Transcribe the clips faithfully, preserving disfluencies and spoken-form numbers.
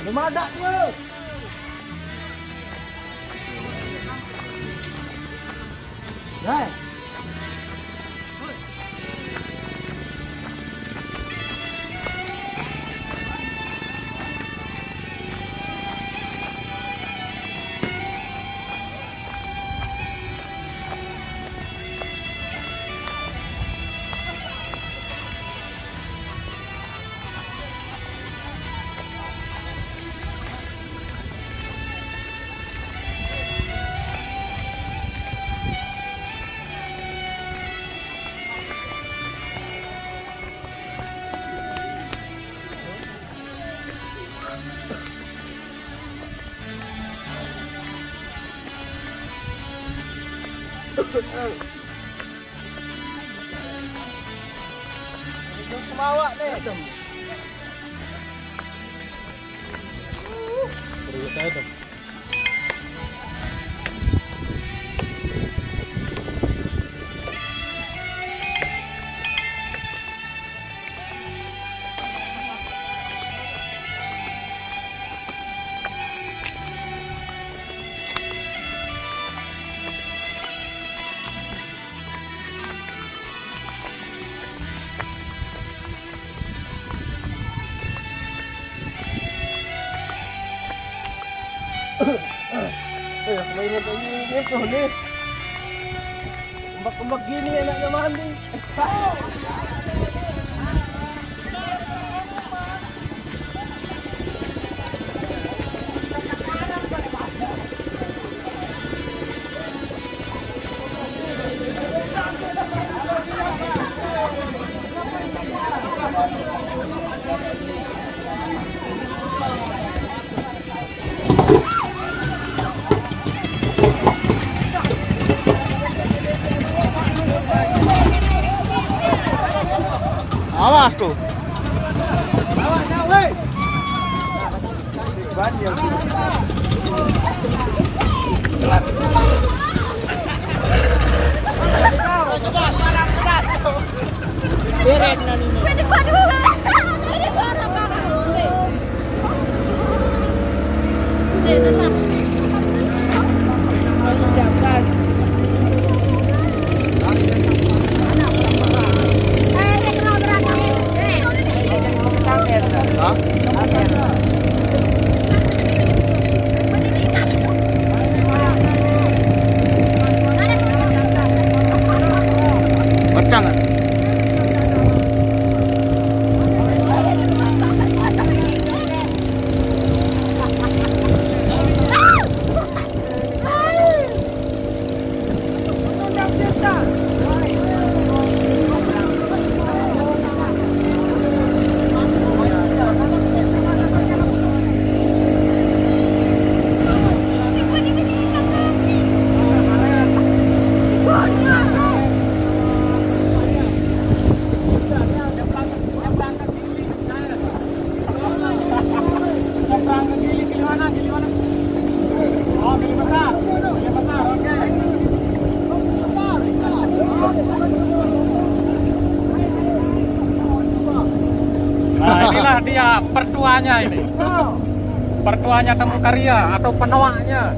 Lumadak dia. Hai. Semawak deh. Keringet aja tuh. Eh, mainan ini tuh nih. Kembang-kembang gini enaknya mandi. Awas tuh. Beren nani. Ada suara, Pak. Pecah nggak? Nah, inilah dia pertuanya ini. Pertuanya Temu Karya atau penoaknya.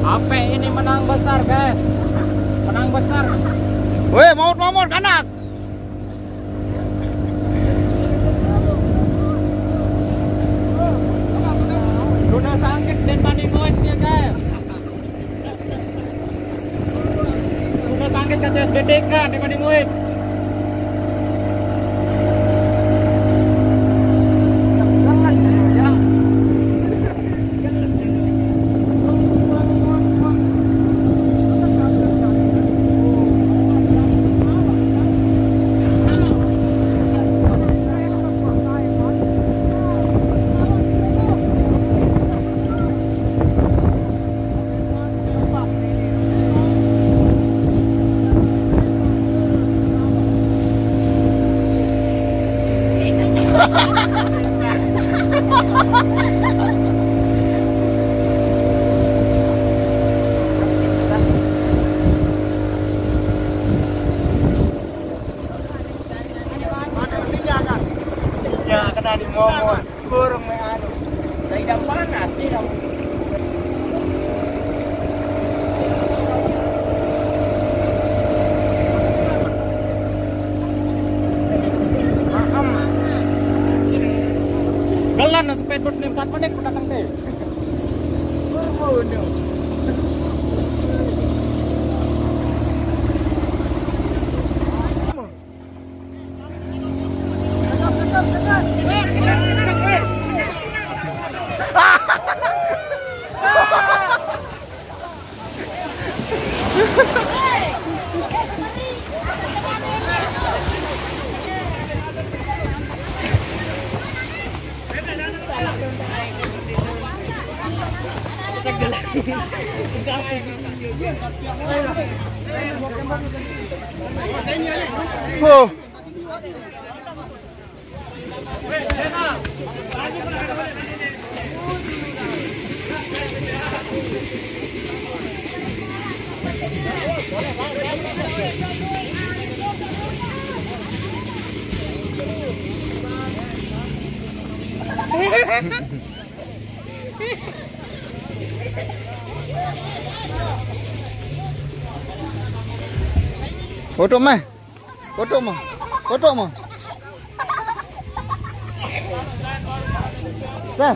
Ape ini menang besar, guys. Menang besar. Weh, maut, maut, kanak. Guna sangkit dan banding duit ya, guys. Guna sangkit kata S B T K dan banding duit. Ya, kena di momon. Burung me anu. Saya idam panas, idam. Gelan sepedot nih, empat menit ku datang deh. Oh. Foto mah. Foto mah. Foto mah. Teh.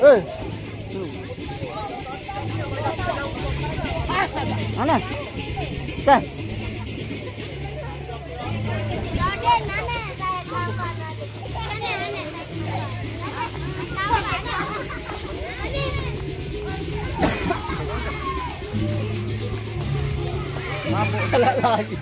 Eh. Mana? Teh. Mabuk salah lagi.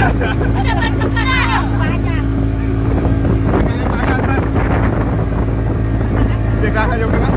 Dia dah aja pegang.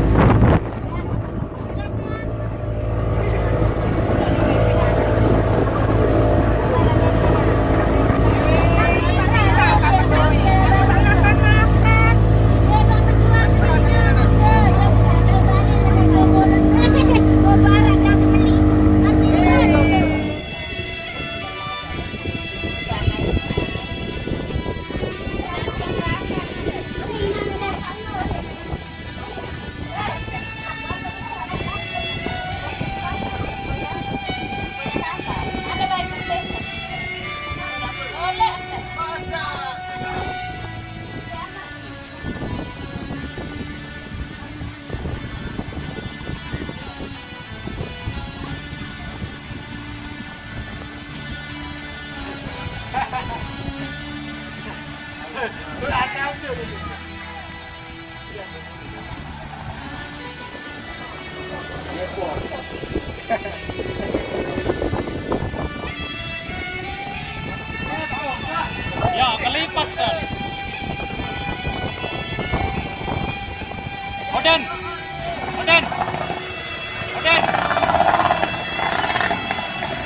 Ya, kelipat kan. Oden. Oden. Oden.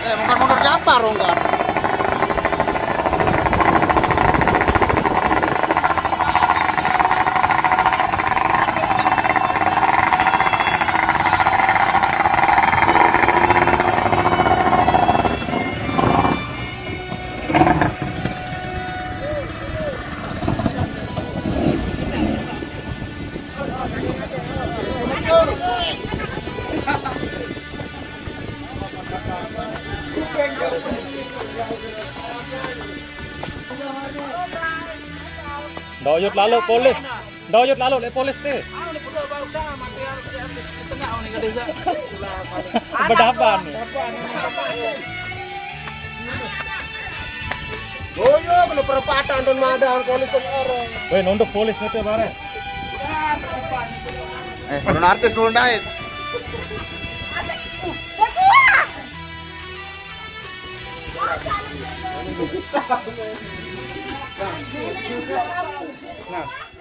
Eh, mundur-mundur siapa, Rongga? Ndoyut lalu polis. Ndoyut lalu le polis te. Bedaban. Boyo, kena perempatan dan madang polis orang. Weh, nunduk polis nete bare. Eh, turun artis turun naik. Nas.